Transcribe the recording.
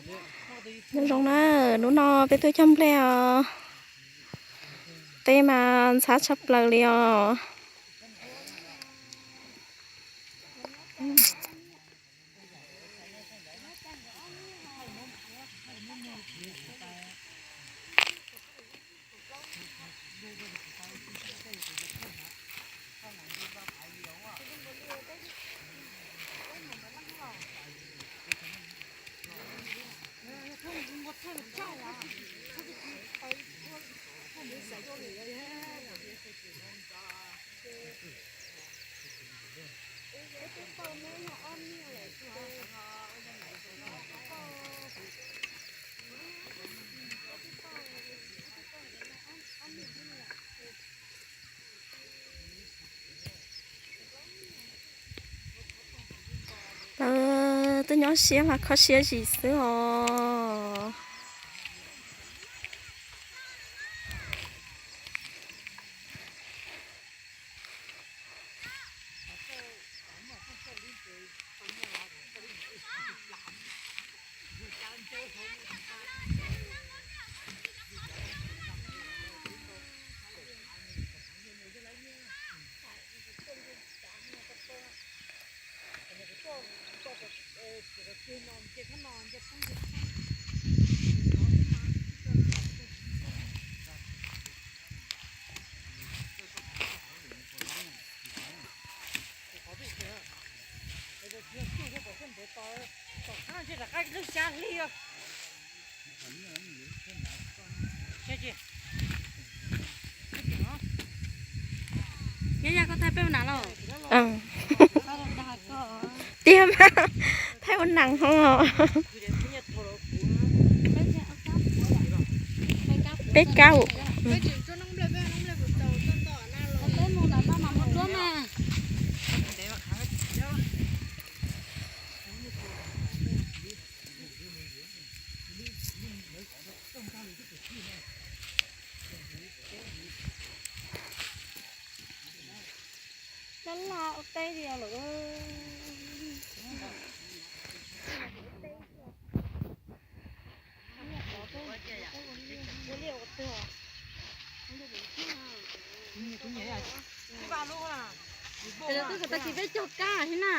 Nyob zoo na, hnub no peb tuaj cog nplej os. Teb mas ntxhab tshaj plaws li os. Lawv twb nyob siab mas kho siab zim xwb os. Tiag mas, thaij ua nees hos. Peb kab. Laj laj ua teb li lawm. Twb tag kis peb cog kab thiab na.